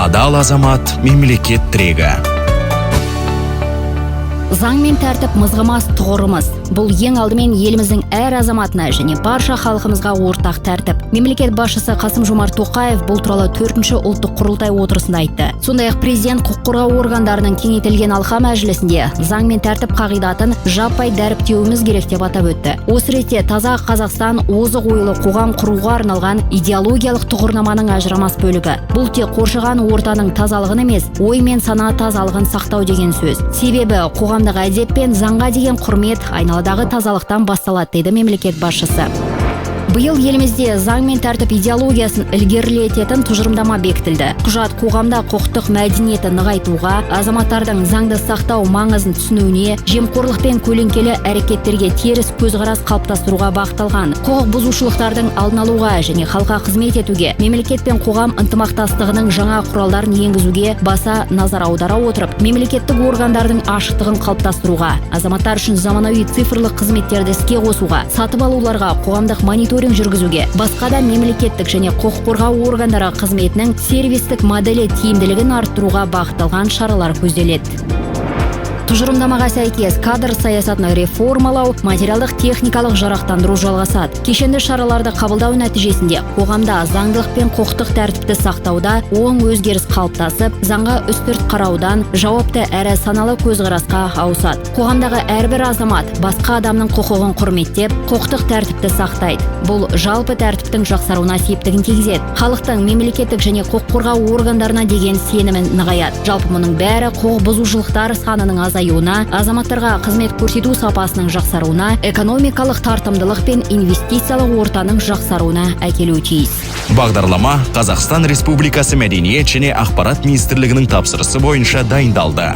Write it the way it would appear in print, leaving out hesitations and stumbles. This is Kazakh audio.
Адал азамат – мемлекет тірегі. Заң мен тәртіп – мызғымас тұғырымыз. Бұл ең алдымен еліміздің әр азаматына және барша халқымызға ортақ тәртіп. Мемлекет басшысы Қасым Жомарт Тоқаев бұл туралы төртінші ұлттық құрылтай отырысында айтты. Сондай ақ президент құқық қорғау органдарының кеңейтілген алқа мәжілісінде заң мен тәртіп қағидатын жаппай дәріптеуіміз керек деп атап өтті. Осы ретте «Таза Қазақстан» – озық ойлы қоғам құруға арналған идеологиялық тұғырнаманың ажырамас бөлігі. Бұл тек қоршаған ортаның тазалығын емес, ой мен сана тазалығын сақтау деген сөз. Себебі қоғамдық әдеп пен заңға деген құрмет айналадағы тазалықтан басталады, деді мемлекет басшысы. Биыл елімізде заң мен тәртіп идеологиясын ілгерілететін тұжырымдама бекітілді. Құжат қоғамда құқықтық мәдениетті нығайтуға, азаматтардың заңды сақтау маңызын түсінуіне, жемқорлық пен көлеңкелі әрекеттерге теріс көзқарас қалыптастыруға бағытталған. Құқық бұзушылықтардың алдын алуға және халыққа қызмет етуге, мемлекет пен қоғам ынтымақтастығының жаңа құралдарын енгізуге баса назар аудара отырып, мемлекеттік органдардың ашықтығын қалыптастыруға, азаматтар үшін заманауи цифрлық қызметтерді іске қосуға, сатып алуларға қоғамдық мониторинг жүргізуге, басқа да мемлекеттік және құқық қорғау органдары қызметінің сервистік моделі тиімділігін арттыруға бағытталған шаралар көзделеді. Тұжырымдамаға сәйкес, кадр саясатын реформалау, материалдық техникалық жарақтандыру жалғасады. Кешенді шараларды қабылдау нәтижесінде қоғамда заңдылық пен құқықтық тәртіпті сақтауда оң өзгеріс қалыптасып, заңға үстірт қараудан жауапты әрі саналы көзқарасқа ауысады. Қоғамдағы әрбір азамат басқа адамның құқығын құрметтеп, құқықтық тәртіпті сақтайды. Бұл жалпы тәртіптің жақсаруына септігін тигізеді, халықтың мемлекеттік және құқық қорғау органдарына деген сенімін нығаяды. Жалпы, мұның бәрі құқық бұзушылықтар санының азаюына, азаматтарға қызмет көрсету сапасының жақсаруына, экономикалық тартымдылық пен инвестициялық ортаның жақсаруына әкелуі тиіс. Бағдарлама Қазақстан Республикасы Мәдениет және ақпарат министрлігінің тапсырысы бойынша дайындалды.